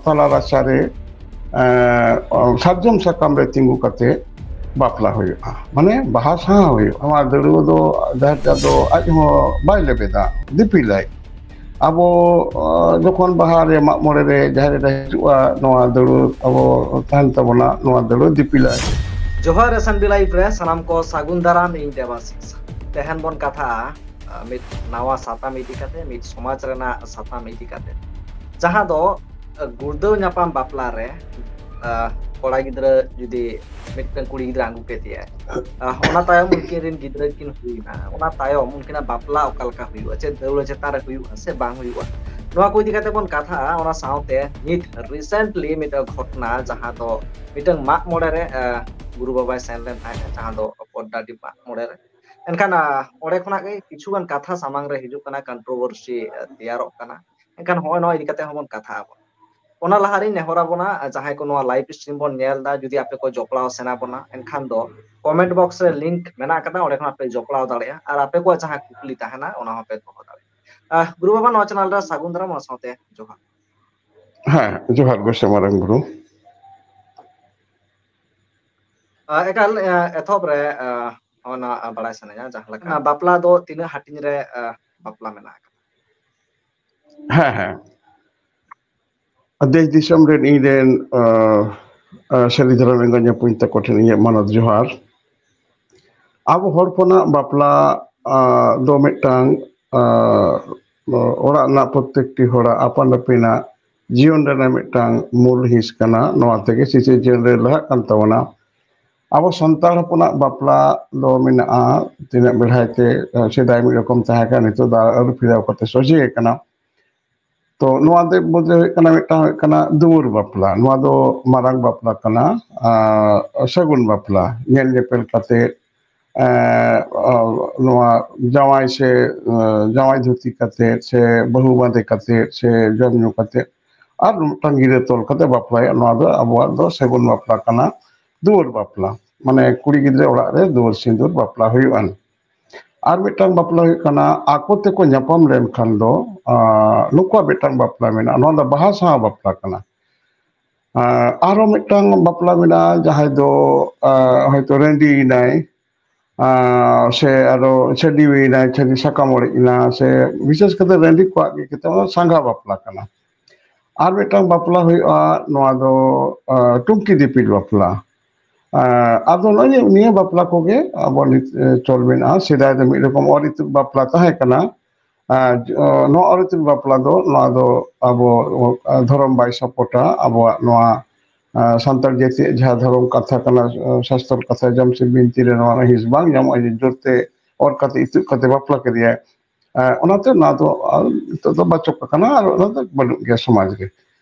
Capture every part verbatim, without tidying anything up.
ᱛᱟᱞᱟ ᱨᱟᱪᱟᱨᱮ ᱥᱟᱨᱡᱚᱢ ᱥᱟᱠᱟᱢ ᱨᱮ ᱛᱤᱸᱜᱩ ᱠᱟᱛᱮ ᱵᱟᱯᱞᱟ ᱦᱩᱭᱩᱜᱼᱟ, ᱢᱟᱱᱮ ᱵᱟᱦᱟ ᱥᱟᱦᱟ ᱦᱩᱭᱩᱜᱼᱟ᱾ ᱱᱚᱣᱟ ᱫᱟᱹᱲᱩᱣᱟᱹ ᱫᱚ ᱡᱟᱦᱮᱨ ᱜᱟᱲ ᱫᱚ ᱟᱡ ᱦᱚᱸ ᱵᱟᱭ ᱞᱮᱵᱮᱫᱟ, ᱫᱤᱯᱤᱞᱟᱭ᱾ ᱟᱵᱚ ᱡᱚᱠᱷᱚᱱ ᱵᱟᱦᱟ ᱨᱮ, ᱢᱟᱜ ᱢᱚᱬᱮ ᱨᱮ ᱡᱟᱦᱮᱨ ᱨᱮ ᱦᱤᱡᱩᱜᱼᱟ, ᱱᱚᱣᱟ ᱫᱟᱹᱲᱩᱣᱟᱹ ᱟᱵᱚ ᱛᱟᱦᱮᱱ ᱛᱟᱵᱚᱱᱟ, ᱱᱚᱣᱟ ᱫᱟᱹᱲᱩᱣᱟᱹ ᱫᱤᱯᱤᱞᱟᱭ᱾ ᱡᱚᱦᱟᱨ ᱮᱥ ᱮᱱ ᱵᱤ ᱞᱟᱭᱤᱵᱷ ᱨᱮ ᱥᱟᱱᱟᱢ ᱠᱚ ᱥᱟᱹᱜᱩᱱ ᱫᱟᱨᱟᱢ᱾ ᱤᱧ ᱫᱮᱵᱟᱥᱤᱥ᱾ ᱛᱮᱦᱮᱧ ᱵᱚᱱ ᱠᱟᱛᱷᱟᱜᱼᱟ ᱢᱤᱫ ᱱᱟᱣᱟ ᱥᱟᱛᱟᱢ ᱤᱫᱤ ᱠᱟᱛᱮ, ᱢᱤᱫ ᱥᱚᱢᱟᱡᱽ ᱨᱮᱱᱟᱜ ᱥᱟᱛᱟᱢ ᱤᱫᱤ ᱠᱟᱛᱮ, ᱡᱟᱦᱟᱸ ᱫᱚ ᱜᱩᱲᱫᱟᱹᱣ ᱧᱟᱯᱟᱢ ᱵᱟᱯᱞᱟ ᱨᱮ ᱠᱚᱲᱟ ᱜᱤᱫᱽᱨᱟᱹ ᱡᱩᱫᱤ ᱢᱤᱫᱴᱟᱝ ᱠᱩᱲᱤ ᱜᱤᱫᱽᱨᱟᱹ ᱟᱹᱜᱩ ᱠᱮᱫᱮᱭᱟᱭ, ᱚᱱᱟ ᱛᱟᱭᱚᱢ ᱩᱱᱠᱤᱱ ᱨᱮᱱ ᱜᱤᱫᱽᱨᱟᱹ ᱠᱤᱱ ᱦᱩᱭᱱᱟ, ᱚᱱᱟ ᱛᱟᱭᱚᱢ ᱩᱱᱠᱤᱱᱟᱜ ᱵᱟᱯᱞᱟ ᱚᱠᱟ ᱞᱮᱠᱟ ᱦᱩᱭᱩᱜᱼᱟ, ᱪᱮᱫ ᱫᱟᱹᱣᱲᱟᱹ ᱪᱮᱛᱟᱱ ᱨᱮ ᱦᱩᱭᱩᱜᱼᱟ ᱥᱮ ᱵᱟᱝ ᱦᱩᱭᱩᱜᱼᱟ, ᱱᱚᱣᱟ ᱠᱚ ᱤᱫᱤ ᱠᱟᱛᱮ ᱵᱚᱱ ᱠᱟᱛᱷᱟᱜᱼᱟ᱾ ᱚᱱᱟ ᱥᱟᱶᱛᱮ ᱱᱤᱛ ᱨᱤᱥᱮᱱᱴᱞᱤ ᱢᱤᱫᱴᱟᱝ ᱜᱷᱚᱴᱚᱱᱟ, ᱡᱟᱦᱟᱸ ᱫᱚ ᱢᱤᱫᱴᱟᱝ ᱢᱟᱜ ᱢᱚᱬᱮ ᱨᱮ ᱜᱩᱨᱩ ᱵᱟᱵᱟᱭ ᱥᱮᱱ ᱞᱮᱱ ᱛᱟᱦᱮᱸᱫ, ᱡᱟᱦᱟᱸ ᱫᱚ ᱯᱚᱫᱽᱫᱟᱰᱤ ᱢᱟᱜ ᱢᱚᱬᱮ ᱨᱮ᱾ ᱮᱱᱠᱷᱟᱱ ᱚᱸᱰᱮ ᱠᱷᱚᱱᱟᱜ ᱜᱮ ᱠᱤᱪᱷᱩᱜᱟᱱ ᱠᱟᱛᱷᱟ ᱥᱟᱢᱟᱝ ᱨᱮ ᱦᱤᱡᱩᱜ ᱠᱟᱱᱟ, ᱠᱚᱱᱴᱨᱳᱵᱷᱟᱨᱥᱤ ᱛᱮᱭᱟᱨᱚᱜ ᱠᱟᱱᱟ᱾ ᱮᱱᱠᱷᱟᱱ ᱦᱚᱸᱜᱼᱚᱭ ᱱᱚᱣᱟ ᱤᱫᱤ ᱠᱟᱛᱮ ᱦᱚᱸᱵᱚᱱ ᱠᱟᱛᱷᱟ ᱟᱵᱚᱱ᱾ ᱚᱱᱟ ᱞᱟᱦᱟᱨᱤᱧ ᱱᱮᱦᱚᱨ ᱟᱵᱚᱱᱟ, ᱡᱟᱦᱟᱸᱭ ᱠᱚ ᱱᱚᱣᱟ ᱞᱟᱭᱤᱵᱷ ᱥᱴᱨᱤᱢ ᱵᱚᱱ ᱧᱮᱞ ᱮᱫᱟ, ᱡᱩᱫᱤ ᱟᱯᱮ ᱠᱚ ᱡᱚᱯᱲᱟᱣ ᱥᱟᱱᱟ ᱵᱚᱱᱟ, ᱮᱱᱠᱷᱟᱱ ᱫᱚ ᱠᱚᱢᱮᱱᱴ ᱵᱚᱠᱥ ᱨᱮ ᱞᱤᱝᱠ ᱢᱮᱱᱟᱜ ᱟᱠᱟᱫᱟ, ᱚᱸᱰᱮ ᱠᱷᱚᱱ ᱟᱯᱮ ᱡᱚᱯᱲᱟᱣ ᱫᱟᱲᱮᱭᱟᱜᱼᱟ᱾ ᱟᱨ ᱟᱯᱮ ᱠᱚᱣᱟᱜ ᱡᱟᱦᱟᱸ ᱠᱩᱠᱞᱤ ᱛᱟᱦᱮᱱᱟ, ᱚᱱᱟ ᱦᱚᱸᱯᱮ ᱫᱚᱦᱚ ᱫᱟᱲᱮᱭᱟᱜᱼᱟ᱾ ᱜᱩᱨᱩ ᱵᱟᱵᱟ, ᱱᱚᱣᱟ ᱪᱮᱱᱮᱞ ᱨᱮ ᱥᱟᱹᱜᱩᱱ ᱫᱟᱨᱟᱢ, ᱚᱱᱟ ᱥᱟᱶᱛᱮ ᱡᱚᱦᱟᱨ᱾ ᱦᱮᱸ, ᱡᱚᱦᱟᱨ ᱜᱚᱥᱮ ᱢᱟᱨᱟᱝ ᱵᱩᱨᱩ᱾ ᱮᱠᱟᱞ, ᱮᱛᱚᱦᱚᱵ ᱨᱮ ᱚᱱᱟ ᱵᱟᱲᱟᱭ ᱥᱟᱱᱟᱧᱟ, ᱡᱟᱦᱟᱸ ᱞᱮᱠᱟ ᱵᱟᱯᱞᱟ ᱫᱚ ᱛᱤᱱᱟᱹᱜ ᱦᱟᱹᱴᱤᱧ ᱨᱮ ᱵᱟᱯᱞᱟ ᱢᱮᱱᱟᱜ ᱟᱠᱟᱫᱟ? ᱦᱮᱸ, ᱦᱮᱸ᱾ ᱫᱮᱥ ᱫᱤᱥᱚᱢ ᱨᱮᱱ ᱤᱧ ᱨᱮᱱ ᱥᱟᱹᱨᱤ ᱫᱷᱚᱨᱚᱢ ᱮᱸᱜᱟ ᱧᱟᱯᱩᱧ ᱛᱟᱠᱚ ᱴᱷᱮᱱ ᱤᱧᱟᱹᱜ ᱢᱟᱱᱚᱛ ᱡᱚᱦᱟᱨ᱾ ᱟᱵᱚ ᱦᱚᱲ ᱦᱚᱯᱚᱱᱟᱜ ᱵᱟᱯᱞᱟ ᱫᱚ ᱢᱤᱫᱴᱟᱝ ᱚᱲᱟᱜ ᱨᱮᱱᱟᱜ ᱯᱨᱚᱛᱮᱠᱴᱤ ᱦᱚᱲᱟᱜ ᱟᱯᱟᱱ ᱟᱹᱯᱤᱱᱟᱜ ᱡᱤᱭᱚᱱ ᱨᱮᱱᱟᱜ ᱢᱤᱫᱴᱟᱝ ᱢᱩᱞ ᱦᱤᱸᱥ ᱠᱟᱱᱟ᱾ ᱱᱚᱣᱟ ᱛᱮᱜᱮ ᱥᱤᱥᱤᱨ ᱡᱤᱭᱚᱱ ᱨᱮ ᱞᱟᱦᱟᱜ ᱠᱟᱱ ᱛᱟᱵᱚᱱᱟ᱾ ᱟᱵᱚ ᱥᱟᱱᱛᱟᱲ ᱦᱚᱯᱚᱱᱟᱜ ᱵᱟᱯᱞᱟ ᱫᱚ ᱢᱮᱱᱟᱜᱼᱟ, ᱛᱤᱱᱟᱹᱜ ᱵᱮᱲᱦᱟᱭ ᱛᱮ ᱥᱮᱫᱟᱭ ᱢᱤᱫ ᱨᱚᱠᱚᱢ ᱛᱟᱦᱮᱸ ᱠᱟᱱᱟ, ᱱᱤᱛᱚᱜ ᱫᱚ ᱟᱹᱨᱩ ᱯᱷᱮᱨᱟᱣ ᱠᱟᱛᱮ ᱥᱚᱡᱷᱮ ᱟᱠᱟᱱᱟ᱾ ᱛᱚ ᱱᱚᱣᱟ ᱫᱚ ᱢᱚᱫᱽᱫᱷᱮ ᱦᱩᱭᱩᱜ ᱠᱟᱱᱟ, ᱢᱤᱫᱴᱟᱝ ᱦᱩᱭᱩᱜ ᱠᱟᱱᱟ ᱫᱩᱣᱟᱹᱨ ᱵᱟᱯᱞᱟ᱾ ᱱᱚᱣᱟ ᱫᱚ ᱢᱟᱨᱟᱝ ᱵᱟᱯᱞᱟ ᱠᱟᱱᱟ, ᱥᱟᱹᱜᱩᱱ ᱵᱟᱯᱞᱟ, ᱧᱮᱞ ᱧᱮᱯᱮᱞ ᱠᱟᱛᱮ ᱱᱚᱣᱟ ᱡᱟᱶᱟᱭ ᱥᱮ ᱡᱟᱶᱟᱭ ᱫᱷᱩᱛᱤ ᱠᱟᱛᱮ ᱥᱮ ᱵᱟᱹᱦᱩ ᱵᱟᱸᱫᱮ ᱠᱟᱛᱮ ᱥᱮ ᱡᱚᱢ ᱧᱩ ᱠᱟᱛᱮ ᱟᱨ ᱢᱤᱫᱴᱟᱝ ᱜᱤᱨᱟᱹ ᱛᱚᱞ ᱠᱟᱛᱮ ᱵᱟᱯᱞᱟᱭᱟ᱾ ᱱᱚᱣᱟ ᱫᱚ ᱟᱵᱚᱣᱟᱜ ᱫᱚ ᱥᱟᱹᱜᱩᱱ ᱵᱟᱯᱞᱟ ᱠᱟᱱᱟ, ᱫᱩᱣᱟᱹᱨ ᱵᱟᱯᱞᱟ, ᱢᱟᱱᱮ ᱠᱩᱲᱤ ᱜᱤᱫᱽᱨᱟᱹ ᱚᱲᱟᱜ ᱨᱮ ᱫᱩᱣᱟᱹᱨ ᱥᱤᱸᱫᱩᱨ ᱵᱟᱯᱞᱟ ᱦᱩᱭᱩᱜᱼᱟ᱾ ᱟᱨ ᱢᱤᱫᱴᱟᱝ ᱵᱟᱯᱞᱟ ᱦᱩᱭᱩᱜ ᱠᱟᱱᱟ, ᱟᱠᱚ ᱛᱮᱠᱚ ᱧᱟᱯᱟᱢ ᱞᱮᱱᱠᱷᱟᱱ ᱫᱚ ᱱᱩᱠᱩᱣᱟᱜ ᱢᱤᱫᱴᱟᱝ ᱵᱟᱯᱞᱟ ᱢᱮᱱᱟᱜᱼᱟ, ᱱᱚᱣᱟ ᱫᱚ ᱵᱟᱦᱟ ᱥᱟᱶ ᱵᱟᱯᱞᱟ ᱠᱟᱱᱟ᱾ ᱟᱨ ᱟᱨᱦᱚᱸ ᱢᱤᱫᱴᱟᱝ ᱵᱟᱯᱞᱟ ᱢᱮᱱᱟᱜᱼᱟ, ᱡᱟᱦᱟᱸᱭ ᱫᱚ ᱟᱨ ᱦᱚᱭᱛᱳ ᱨᱟᱺᱰᱤᱭᱮᱱᱟᱭ, ᱟᱨ ᱥᱮ ᱟᱨᱚ ᱪᱷᱟᱹᱰᱤᱣᱤᱭᱮᱱᱟᱭ, ᱪᱷᱟᱹᱰᱤ ᱥᱟᱠᱟᱢ ᱚᱲᱮᱡ ᱮᱱᱟ, ᱥᱮ ᱵᱤᱥᱮᱥ ᱠᱟᱛᱮ ᱨᱟᱺᱰᱤ ᱠᱚᱣᱟᱜ ᱜᱮ ᱠᱟᱛᱮ ᱚᱱᱟ ᱥᱟᱸᱜᱷᱟ ᱵᱟᱯᱞᱟ ᱠᱟᱱᱟ᱾ ᱟᱨ ᱢᱤᱫᱴᱟᱝ ᱵᱟᱯᱞᱟ ᱦᱩᱭᱩᱜᱼᱟ, ᱱᱚᱣᱟ ᱫᱚ ᱟᱨ ᱴᱩᱝᱠᱤ ᱫᱤᱯᱤᱞ ᱵᱟᱯᱞᱟ᱾ ᱟᱨ ᱟᱫᱚ ᱱᱚᱜᱼᱚᱭ ᱱᱤᱭᱟᱹ ᱵᱟᱯᱞᱟ ᱠᱚᱜᱮ ᱟᱵᱚ ᱱᱤᱛ ᱪᱚᱞ ᱢᱮᱱᱟᱜᱼᱟ᱾ ᱥᱮᱫᱟᱭ ᱫᱚ ᱢᱤᱫ ᱨᱚᱠᱚᱢ ᱚᱨ ᱤᱛᱩᱫ ᱵᱟᱯᱞᱟ ᱛᱟᱦᱮᱸ ᱠᱟᱱᱟ᱾ ᱟᱨ ᱱᱚᱣᱟ ᱚᱨ ᱤᱛᱩᱫ ᱵᱟᱯᱞᱟ ᱫᱚ ᱱᱚᱣᱟ ᱫᱚ ᱟᱵᱚ ᱫᱷᱚᱨᱚᱢ ᱵᱟᱭ ᱥᱟᱯᱳᱨᱴᱟ, ᱟᱵᱚᱣᱟᱜ ᱱᱚᱣᱟ ᱟᱨ ᱥᱟᱱᱛᱟᱲ ᱡᱟᱹᱛᱤᱭᱟᱜ ᱡᱟᱦᱟᱸ ᱫᱷᱚᱨᱚᱢ ᱠᱟᱛᱷᱟ ᱠᱟᱱᱟ, ᱥᱟᱥᱛᱚᱨ ᱠᱟᱛᱷᱟ, ᱡᱚᱢ ᱥᱮ ᱵᱤᱱᱛᱤ ᱨᱮ ᱱᱚᱣᱟ ᱦᱤᱸᱥ ᱵᱟᱝ ᱧᱟᱢᱚᱜᱼᱟ ᱡᱮ ᱡᱳᱨᱛᱮ ᱚᱨ ᱠᱟᱛᱮ ᱤᱛᱩᱫ ᱠᱟᱛᱮ ᱵᱟᱯᱞᱟ ᱠᱮᱫᱮᱭᱟᱭ᱾ ᱟᱨ ᱚᱱᱟᱛᱮ ᱱᱚᱣᱟ ᱫᱚ ᱟᱨ ᱱᱤᱛᱚᱜ ᱫᱚ ᱵᱟᱪᱚᱠ ᱟᱠᱟᱱᱟ ᱟᱨ ᱚᱱᱟ ᱫᱚ ᱵᱟᱹᱱᱩᱜ ᱜᱮᱭᱟ ᱥᱚᱢᱟᱡᱽ ᱨᱮ᱾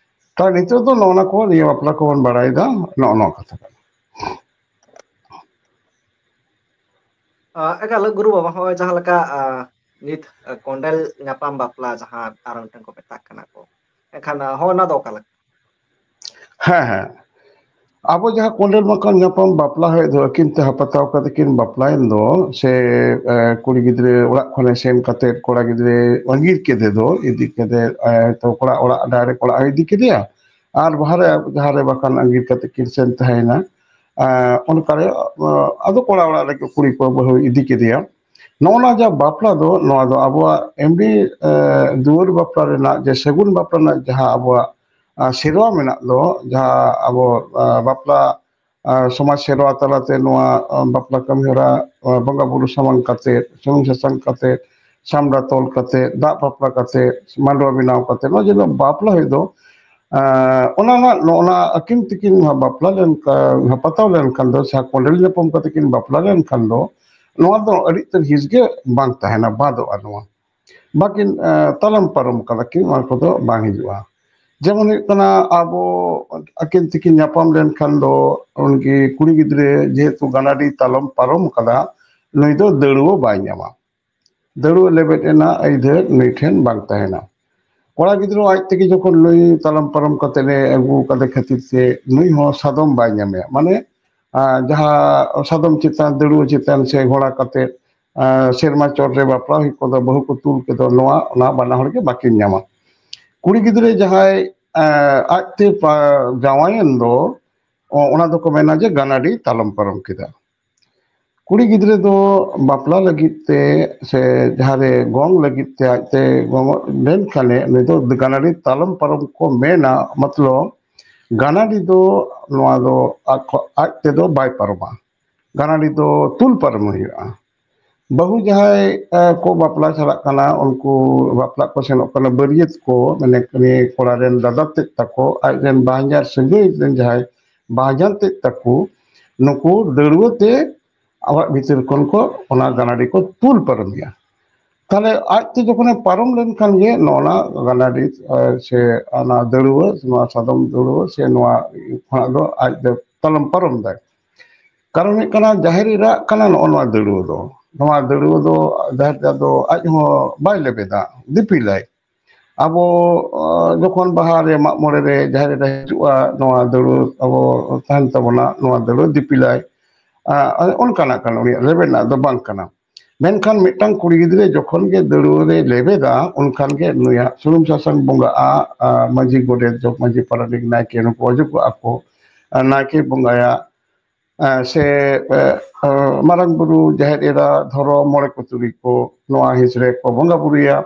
ᱛᱟᱦᱞᱮ ᱱᱤᱛᱚᱜ ᱫᱚ ᱱᱚᱜᱼᱚ ᱱᱟ ᱠᱚ, ᱱᱤᱭᱟᱹ ᱵᱟᱯᱞᱟ ᱠᱚᱵᱚᱱ ᱵᱟᱲᱟᱭᱮᱫᱟ, ᱱᱚᱜᱼᱚ ᱱᱚᱣᱟ ᱠᱟᱛᱷᱟ ᱠᱟᱱᱟ᱾ ᱮᱠᱟᱞ ᱜᱩᱨᱩ ᱵᱟᱵᱟ, ᱦᱚᱸᱜᱼᱚᱭ ᱡᱟᱦᱟᱸ ᱞᱮᱠᱟ ᱱᱤᱛ ᱠᱚᱸᱰᱮᱞ ᱧᱟᱯᱟᱢ ᱵᱟᱯᱞᱟ ᱡᱟᱦᱟᱸ ᱟᱨ ᱢᱤᱫᱴᱟᱝ ᱠᱚ ᱢᱮᱛᱟᱜ ᱠᱟᱱᱟ ᱠᱚ, ᱮᱱᱠᱷᱟᱱ ᱦᱚᱸ ᱚᱱᱟ ᱫᱚ ᱚᱠᱟ ᱞᱮᱠᱟ? ᱦᱮᱸ, ᱦᱮᱸ᱾ ᱟᱵᱚ ᱡᱟᱦᱟᱸ ᱠᱚᱸᱰᱮᱞ ᱢᱟᱠᱚ ᱧᱟᱯᱟᱢ ᱵᱟᱯᱞᱟ ᱦᱩᱭᱩᱜ ᱫᱚ, ᱟᱹᱠᱤᱱ ᱛᱮ ᱦᱟᱯᱟᱛᱟᱣ ᱠᱟᱛᱮ ᱠᱤᱱ ᱵᱟᱯᱞᱟᱭᱮᱱ ᱫᱚ, ᱥᱮ ᱠᱩᱲᱤ ᱜᱤᱫᱽᱨᱟᱹ ᱚᱲᱟᱜ ᱠᱷᱚᱱᱮ ᱥᱮᱱ ᱠᱟᱛᱮ ᱠᱚᱲᱟ ᱜᱤᱫᱽᱨᱟᱹ ᱟᱸᱜᱤᱨ ᱠᱮᱫᱮ ᱫᱚ, ᱤᱫᱤ ᱠᱟᱛᱮ ᱛᱚ ᱠᱚᱲᱟ ᱚᱲᱟᱜ, ᱰᱟᱭᱨᱮᱠᱴ ᱚᱲᱟᱜ ᱮ ᱤᱫᱤ ᱠᱮᱫᱮᱭᱟ᱾ ᱟᱨ ᱵᱟᱦᱨᱮ ᱡᱟᱦᱟᱸ ᱨᱮ ᱵᱟᱠᱷᱟᱱ ᱟᱸᱜᱤᱨ ᱠᱟᱛᱮ ᱠᱤᱱ ᱥᱮᱱ ᱛᱟᱦᱮᱸᱭᱮᱱᱟ, ᱚᱱᱠᱟᱨᱮ ᱟᱫᱚ ᱠᱚᱲᱟ ᱚᱲᱟᱜ ᱨᱮᱜᱮ ᱠᱩᱲᱤ ᱠᱚ ᱵᱟᱹᱦᱩ ᱤᱫᱤ ᱠᱮᱫᱮᱭᱟ᱾ ᱱᱚᱜᱼᱚ ᱱᱟ ᱡᱟᱦᱟᱸ ᱵᱟᱯᱞᱟ ᱫᱚ, ᱱᱚᱣᱟ ᱫᱚ ᱟᱵᱚᱣᱟᱜ ᱮᱢᱱᱤ ᱫᱩᱣᱟᱹᱨ ᱵᱟᱯᱞᱟ ᱨᱮᱱᱟᱜ, ᱡᱮ ᱥᱟᱹᱜᱩᱱ ᱵᱟᱯᱞᱟ ᱨᱮᱱᱟᱜ ᱡᱟᱦᱟᱸ ᱟᱵᱚᱣᱟᱜ ᱥᱮᱨᱣᱟ ᱢᱮᱱᱟᱜ ᱫᱚ, ᱡᱟᱦᱟᱸ ᱟᱵᱚ ᱵᱟᱯᱞᱟ ᱥᱚᱢᱟᱡᱽ ᱥᱮᱨᱣᱟ ᱛᱟᱞᱟᱛᱮ ᱱᱚᱣᱟ ᱵᱟᱯᱞᱟ ᱠᱟᱹᱢᱤ ᱦᱚᱨᱟ ᱵᱚᱸᱜᱟ ᱵᱩᱨᱩ ᱥᱟᱢᱟᱝ ᱠᱟᱛᱮ, ᱥᱩᱱᱩᱢ ᱥᱟᱥᱟᱝ ᱠᱟᱛᱮ, ᱥᱟᱢᱰᱟ ᱛᱚᱞ ᱠᱟᱛᱮ, ᱫᱟᱜ ᱵᱟᱯᱞᱟ ᱠᱟᱛᱮ, ᱢᱟᱰᱣᱟ ᱵᱮᱱᱟᱣ ᱠᱟᱛᱮ, ᱱᱚᱜᱼᱚᱭ ᱡᱮ ᱵᱟᱯᱞᱟ ᱦᱩᱭᱩᱜ ᱫᱚ, ᱚᱱᱟ ᱱᱚᱜᱼᱚ ᱱᱟ ᱟᱹᱠᱤᱱ ᱛᱮᱠᱤᱱ ᱵᱟᱯᱞᱟ ᱞᱮᱱᱠᱷᱟᱱ, ᱦᱟᱯᱟᱛᱟᱣ ᱞᱮᱱᱠᱷᱟᱱ ᱫᱚ, ᱥᱮ ᱠᱚᱸᱰᱮᱞ ᱧᱟᱯᱟᱢ ᱠᱟᱛᱮ ᱠᱤᱱ ᱵᱟᱯᱞᱟ ᱞᱮᱱᱠᱷᱟᱱ ᱫᱚ, ᱱᱚᱣᱟ ᱫᱚ ᱟᱹᱰᱤ ᱛᱮᱫ ᱦᱤᱸᱥ ᱜᱮ ᱵᱟᱝ ᱛᱟᱦᱮᱱᱟ, ᱵᱟᱫᱚᱜᱼᱟ᱾ ᱱᱚᱣᱟ ᱵᱟᱹᱠᱤᱱ ᱛᱟᱞᱚᱢ ᱯᱟᱨᱚᱢ ᱠᱟᱫᱟ ᱠᱤᱱ, ᱚᱱᱟ ᱠᱚᱫᱚ ᱵᱟᱝ ᱦᱤᱡᱩᱜᱼᱟ᱾ ᱡᱮᱢᱚᱱ ᱦᱩᱭᱩᱜ ᱠᱟᱱᱟ, ᱟᱵᱚ ᱟᱹᱠᱤᱱ ᱛᱮᱠᱤᱱ ᱧᱟᱯᱟᱢ ᱞᱮᱱᱠᱷᱟᱱ ᱫᱚ, ᱩᱱᱠᱤ ᱠᱩᱲᱤ ᱜᱤᱫᱽᱨᱟᱹ ᱡᱮᱦᱮᱛᱩ ᱜᱟᱱᱟᱰᱤ ᱛᱟᱞᱚᱢ ᱯᱟᱨᱚᱢ ᱠᱟᱫᱟ, ᱱᱩᱭ ᱫᱚ ᱫᱟᱹᱲᱩᱣᱟᱹ ᱵᱟᱭ ᱧᱟᱢᱟ᱾ ᱫᱟᱹᱲᱩᱣᱟᱹ ᱞᱮᱵᱮᱫ ᱨᱮᱱᱟᱜ ᱟᱹᱭᱫᱟᱹᱨ ᱱᱩᱭ ᱴᱷᱮᱱ ᱵᱟᱝ ᱛᱟᱦᱮᱱᱟ᱾ ᱠᱚᱲᱟ ᱜᱤᱫᱽᱨᱟᱹ ᱟᱡ ᱛᱮᱜᱮ ᱡᱚᱠᱷᱚᱱ ᱱᱩᱭ ᱛᱟᱞᱚᱢ ᱯᱟᱨᱚᱢ ᱠᱟᱛᱮ ᱮ ᱟᱹᱜᱩ ᱠᱟᱫᱮ ᱠᱷᱟᱹᱛᱤᱨ ᱛᱮ, ᱱᱩᱭ ᱦᱚᱸ ᱥᱟᱫᱚᱢ ᱵᱟᱭ ᱧᱟᱢᱮᱭᱟ᱾ ᱢᱟᱱᱮ, ᱟᱨ ᱡᱟᱦᱟᱸ ᱥᱟᱫᱚᱢ ᱪᱮᱛᱟᱱ, ᱫᱟᱹᱲᱩᱣᱟᱹ ᱪᱮᱛᱟᱱ ᱥᱮ ᱜᱷᱚᱲᱟ ᱠᱟᱛᱮ ᱥᱮᱨᱢᱟ ᱪᱚᱴ ᱨᱮ ᱵᱟᱯᱞᱟ ᱦᱩᱭ ᱠᱚᱫᱚ, ᱵᱟᱹᱦᱩ ᱠᱚ ᱛᱩᱞ ᱠᱚᱫᱚ, ᱱᱚᱣᱟ ᱚᱱᱟ ᱵᱟᱱᱟ ᱦᱚᱲ ᱜᱮ ᱵᱟᱹᱠᱤᱱ ᱧᱟᱢᱟ᱾ ᱠᱩᱲᱤ ᱜᱤᱫᱽᱨᱟᱹ ᱡᱟᱦᱟᱸᱭ ᱟᱡᱛᱮ ᱡᱟᱶᱟᱭᱮᱱ ᱫᱚ, ᱚᱱᱟ ᱫᱚᱠᱚ ᱢᱮᱱᱟ ᱡᱮ ᱜᱟᱱᱟᱰᱤ ᱛᱟᱞᱚᱢ ᱯᱟᱨᱚᱢ ᱠᱮᱫᱟ᱾ ᱠᱩᱲᱤ ᱜᱤᱫᱽᱨᱟᱹ ᱫᱚ ᱵᱟᱯᱞᱟ ᱞᱟᱹᱜᱤᱫ ᱛᱮ ᱥᱮ ᱡᱟᱦᱟᱸ ᱨᱮ ᱜᱚᱝ ᱞᱟᱹᱜᱤᱫ ᱛᱮ ᱟᱡᱛᱮ ᱜᱚᱝᱚᱜ ᱞᱮᱱᱠᱷᱟᱱᱮ, ᱩᱱᱤ ᱫᱚ ᱜᱟᱱᱟᱰᱤ ᱛᱟᱞᱚᱢ ᱯᱟᱨᱚᱢ ᱠᱚ ᱢᱮᱱᱟ᱾ ᱢᱚᱛᱞᱚᱵ, ᱜᱟᱱᱟᱰᱤ ᱫᱚ ᱱᱚᱣᱟ ᱫᱚ ᱟᱡ ᱠᱷᱚ-, ᱟᱡ ᱛᱮᱫᱚ ᱵᱟᱭ ᱯᱟᱨᱚᱢᱟ᱾ ᱜᱟᱱᱟᱰᱤ ᱫᱚ ᱛᱩᱞ ᱯᱟᱨᱚᱢ ᱦᱩᱭᱩᱜᱼᱟ᱾ ᱵᱟᱹᱦᱩ ᱡᱟᱦᱟᱸᱭ, ᱮ, ᱠᱚ ᱵᱟᱯᱞᱟ ᱪᱟᱞᱟᱜ ᱠᱟᱱᱟ, ᱩᱱᱠᱩ ᱵᱟᱯᱞᱟ ᱠᱚ ᱥᱮᱱᱚᱜ ᱠᱟᱱᱟ, ᱵᱟᱹᱨᱭᱟᱹᱛ ᱠᱚ, ᱢᱟᱱᱮ, ᱩᱱᱤ ᱠᱚᱲᱟ ᱨᱮᱱ ᱫᱟᱫᱟ ᱛᱮᱫ ᱛᱟᱠᱚ, ᱟᱡ ᱨᱮᱱ ᱵᱟᱦᱧᱟᱨ ᱥᱟᱹᱜᱟᱹᱭ ᱨᱮᱱ ᱡᱟᱦᱟᱸᱭ ᱵᱟᱦᱧᱟᱨ ᱛᱮᱫ ᱛᱟᱠᱚ, ᱱᱩᱠᱩ ᱫᱟᱹᱲᱣᱟᱹ ᱛᱮ ᱟᱵᱚᱣᱟᱜ ᱵᱷᱤᱛᱤᱨ ᱠᱷᱚᱱ ᱠᱚ ᱚᱱᱟ ᱜᱟᱱᱟᱰᱤ ᱠᱚ ᱛᱩᱞ ᱯᱟᱨᱚᱢᱮᱭᱟ᱾ ᱛᱟᱦᱞᱮ ᱟᱡᱛᱮ ᱡᱚᱠᱷᱚᱱᱮ ᱯᱟᱨᱚᱢ ᱞᱮᱱᱠᱷᱟᱱ ᱜᱮ ᱱᱚᱜᱼᱚ ᱱᱟ ᱜᱟᱱᱟᱰᱤ, ᱮ, ᱥᱮ ᱚᱱᱟ ᱫᱟᱹᱲᱣᱟᱹ, ᱱᱚᱣᱟ ᱥᱟᱫᱚᱢ ᱫᱟᱹᱲᱣᱟᱹ ᱥᱮ ᱱᱚᱣᱟ ᱠᱷᱚᱱᱟᱜ ᱫᱚ ᱟᱡ ᱫᱚ ᱛᱟᱞᱚᱢ ᱯᱟᱨᱚᱢ ᱫᱟᱭ᱾ ᱠᱟᱨᱚᱱ ᱦᱩᱭᱩᱜ ᱠᱟᱱᱟ, ᱡᱟᱦᱮᱨ ᱮᱨᱟᱜ ᱠᱟᱱᱟ ᱱᱚᱜᱼᱚ ᱱᱚᱣᱟ ᱫᱟᱹᱲᱣᱟᱹ ᱫᱚ᱾ ᱱᱚᱣᱟ ᱫᱟᱹᱲᱣᱟᱹ ᱫᱚ ᱡᱟᱦᱮᱨ ᱮᱨᱟ ᱫᱚ ᱟᱡ ᱦᱚᱸ ᱵᱟᱭ ᱞᱮᱵᱮᱫᱟ, ᱫᱤᱯᱤᱞᱟᱭ᱾ ᱟᱵᱚ, ᱟ, ᱡᱚᱠᱷᱚᱱ ᱵᱟᱦᱟ ᱨᱮ, ᱢᱟᱜ ᱢᱚᱬᱮ ᱨᱮ ᱡᱟᱦᱮᱨ ᱮᱨᱟ ᱦᱤᱡᱩᱜᱼᱟ, ᱱᱚᱣᱟ ᱫᱟᱹᱲᱣᱟᱹ ᱟᱵᱚ ᱛᱟᱦᱮᱱ ᱛᱟᱵᱚᱱᱟ, ᱱᱚᱣᱟ ᱫᱟᱹᱲᱣᱟᱹ ᱫᱤᱯᱤᱞᱟᱭ᱾ ᱟ, ᱚᱱᱠᱟᱱᱟᱜ ᱠᱟᱱᱟ, ᱩᱱᱤᱭᱟᱜ ᱞᱮᱵᱮᱫ ᱨᱮᱱᱟᱜ ᱫᱚ ᱵᱟᱝ ᱠᱟᱱᱟ᱾ ᱢᱮᱱᱠᱷᱟᱱ ᱢᱤᱫᱴᱟᱝ ᱠᱩᱲᱤ ᱜᱤᱫᱽᱨᱟᱹ ᱡᱚᱠᱷᱚᱱ ᱜᱮ ᱫᱟᱹᱲᱣᱟᱹ ᱨᱮ ᱞᱮᱵᱮᱫᱟ, ᱩᱱᱠᱷᱟᱱ ᱜᱮ ᱱᱩᱭᱟᱜ ᱥᱩᱱᱩᱢ ᱥᱟᱥᱟᱝ ᱵᱚᱸᱜᱟᱜᱼᱟ, ᱟ, ᱢᱟᱹᱡᱷᱤ, ᱜᱚᱰᱮᱛ, ᱡᱚᱜᱽ ᱢᱟᱹᱡᱷᱤ, ᱯᱟᱨᱟᱱᱤᱠ, ᱱᱟᱭᱠᱮ, ᱱᱩᱠᱩ ᱚᱡᱚᱜᱚᱜᱼᱟ ᱠᱚ᱾ ᱟ, ᱱᱟᱭᱠᱮ ᱵᱚᱸᱜᱟᱭᱟ, ᱟ, ᱥᱮ, ᱟ, ᱟ, ᱢᱟᱨᱟᱝ ᱵᱩᱨᱩ, ᱡᱟᱦᱮᱨ ᱮᱨᱟ, ᱫᱷᱚᱨᱚᱢ, ᱢᱚᱬᱮ ᱠᱚ ᱛᱩᱨᱩᱭ ᱠᱚ, ᱱᱚᱣᱟ ᱦᱤᱸᱥ ᱨᱮ ᱠᱚ ᱵᱚᱸᱜᱟ ᱵᱩᱨᱩᱭᱟ᱾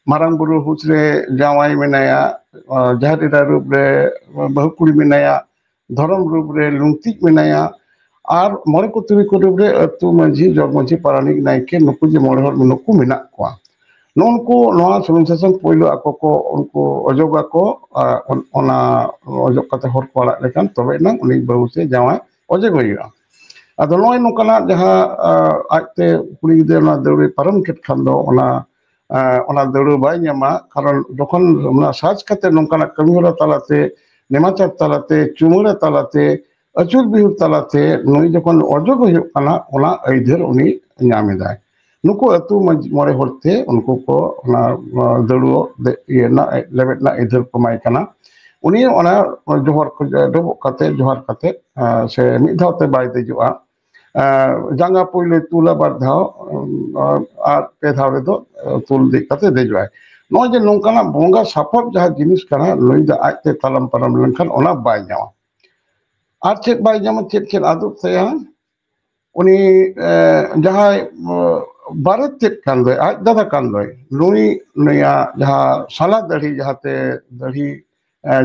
ᱢᱟᱨᱟᱝ ᱵᱩᱨᱩ ᱦᱩᱸᱥ ᱨᱮ ᱡᱟᱶᱟᱭ ᱢᱮᱱᱟᱭᱟ, ᱟ, ᱡᱟᱦᱮᱨ ᱮᱨᱟ ᱨᱩᱯ ᱨᱮ ᱵᱟᱹᱦᱩ ᱠᱩᱲᱤ ᱢᱮᱱᱟᱭᱟ, ᱫᱷᱚᱨᱚᱢ ᱨᱩᱯ ᱨᱮ ᱞᱩᱝᱛᱤᱡ ᱢᱮᱱᱟᱭᱟ, ᱟᱨ ᱢᱚᱬᱮ ᱠᱚ ᱛᱩᱨᱩᱭ ᱠᱚ ᱨᱩᱯ ᱨᱮ ᱟᱹᱛᱩ ᱢᱟᱹᱡᱷᱤ, ᱡᱚᱜᱽ ᱢᱟᱹᱡᱷᱤ, ᱯᱟᱨᱟᱱᱤᱠ, ᱱᱟᱭᱠᱮ, ᱱᱩᱠᱩ ᱡᱮ ᱢᱚᱬᱮ ᱦᱚᱲ ᱱᱩᱠᱩ ᱢᱮᱱᱟᱜ ᱠᱚᱣᱟ᱾ ᱱᱩᱜᱼᱩ ᱱᱩᱠᱩ ᱱᱚᱣᱟ ᱥᱩᱱᱩᱢ ᱥᱟᱥᱟᱝ ᱯᱳᱭᱞᱳ ᱟᱠᱚ ᱠᱚ ᱩᱱᱠᱩ ᱚᱡᱚᱜᱟᱠᱚ, ᱟᱨ ᱚᱱ-, ᱚᱱᱟ ᱚᱡᱚᱜ ᱠᱟᱛᱮ ᱦᱚᱲ ᱠᱚ ᱟᱲᱟᱜ ᱞᱮᱠᱷᱟᱱ ᱛᱚᱵᱮ ᱮᱱᱟᱝ ᱩᱱᱤ ᱵᱟᱹᱦᱩ ᱥᱮ ᱡᱟᱶᱟᱭ ᱚᱡᱚᱜ ᱦᱩᱭᱩᱜᱼᱟ᱾ ᱟᱫᱚ ᱱᱚᱜᱼᱚᱭ ᱱᱚᱝᱠᱟᱱᱟᱜ ᱡᱟᱦᱟᱸ, ᱟ, ᱟᱡᱛᱮ ᱠᱩᱲᱤ ᱜᱤᱫᱽᱨᱟᱹ ᱚᱱᱟ ᱫᱟᱹᱣᱲᱟᱹᱭ ᱯᱟᱨᱚᱢ ᱠᱮᱫ ᱠᱷᱟᱱ ᱫᱚ ᱚᱱᱟ, ᱟ, ᱚᱱᱟ ᱫᱟᱹᱣᱲᱟᱹ ᱵᱟᱭ ᱧᱟᱢᱟ, ᱠᱟᱨᱚᱱ ᱡᱚᱠᱷᱚᱱ ᱚᱱᱟ ᱥᱟᱡᱽ ᱠᱟᱛᱮ ᱱᱚᱝᱠᱟᱱᱟᱜ ᱠᱟᱹᱢᱤ ᱦᱚᱨᱟ ᱛᱟᱞᱟᱛᱮ, ᱱᱮᱢᱟᱪᱟᱨ ᱛᱟᱞᱟᱛᱮ, ᱪᱩᱢᱟᱹᱲᱟ ᱛᱟᱞᱟᱛᱮ, ᱟᱹᱪᱩᱨ ᱵᱤᱦᱩᱨ ᱛᱟᱞᱟᱛᱮ ᱱᱩᱭ ᱡᱚᱠᱷᱚᱱ ᱚᱡᱚᱜ ᱦᱩᱭᱩᱜ ᱠᱟᱱᱟ, ᱚᱱᱟ ᱟᱹᱭᱫᱟᱹᱨ ᱩᱱᱤ ᱧᱟᱢ ᱮᱫᱟᱭ᱾ ᱱᱩᱠᱩ ᱟᱹᱛᱩ ᱢᱟᱹᱡ-, ᱢᱚᱬᱮ ᱦᱚᱲ ᱛᱮ ᱩᱱᱠᱩ ᱠᱚ ᱚᱱᱟ, ᱚᱱᱟ ᱫᱟᱹᱲᱩᱣᱟᱹ ᱫᱮ-, ᱤᱭᱟᱹ ᱨᱮᱱᱟᱜ, ᱞᱮᱵᱮᱫ ᱨᱮᱱᱟᱜ ᱟᱹᱭᱫᱟᱹᱨ ᱠᱚ ᱮᱢᱟᱭ ᱠᱟᱱᱟ᱾ ᱩᱱᱤ ᱚᱱᱟ ᱡᱚᱦᱚᱨ ᱠᱚ, ᱰᱚᱵᱚᱜ ᱠᱟᱛᱮ, ᱡᱚᱦᱟᱨ ᱠᱟᱛᱮ, ᱟ, ᱥᱮ ᱢᱤᱫ ᱫᱷᱟᱣ ᱛᱮ ᱵᱟᱭ ᱫᱮᱡᱚᱜᱼᱟ᱾ ᱟ, ᱡᱟᱸᱜᱟ ᱯᱳᱭᱞᱳᱭ ᱛᱩᱞᱟ ᱵᱟᱨ ᱫᱷᱟᱣ, ᱟ, ᱟᱨ ᱯᱮ ᱫᱷᱟᱣ ᱨᱮᱫᱚ, ᱟ, ᱛᱩᱞ ᱫᱮᱡ ᱠᱟᱛᱮ ᱫᱮᱡᱚᱜᱼᱟᱭ᱾ ᱱᱚᱜᱼᱚᱭ ᱡᱮ ᱱᱚᱝᱠᱟᱱᱟᱜ ᱵᱚᱸᱜᱟ ᱥᱟᱯᱟᱵ ᱡᱟᱦᱟᱸ ᱡᱤᱱᱤᱥ ᱠᱟᱱᱟ, ᱱᱩᱭ ᱫᱚ ᱟᱡᱛᱮ ᱛᱟᱞᱟᱢ ᱯᱟᱨᱚᱢ ᱞᱮᱱᱠᱷᱟᱱ ᱚᱱᱟ ᱵᱟᱭ ᱧᱟᱢᱟ᱾ ᱟᱨ ᱪᱮᱫ ᱵᱟᱭ ᱧᱟᱢᱟ, ᱪᱮᱫ ᱪᱮᱫ ᱟᱫᱚᱜ ᱛᱟᱭᱟ? ᱩᱱᱤ ᱡᱟᱦᱟᱸᱭ ᱵᱟᱨᱮᱛ ᱛᱮᱫ ᱠᱟᱱ ᱫᱚᱭ, ᱟᱡ ᱫᱟᱫᱟ ᱠᱟᱱ ᱫᱚᱭ, ᱱᱩᱭ, ᱱᱩᱭᱟᱜ ᱡᱟᱦᱟᱸ ᱥᱟᱞᱟ ᱫᱟᱹᱲᱦᱤ, ᱡᱟᱦᱟᱸᱛᱮ ᱫᱟᱹᱲᱦᱤ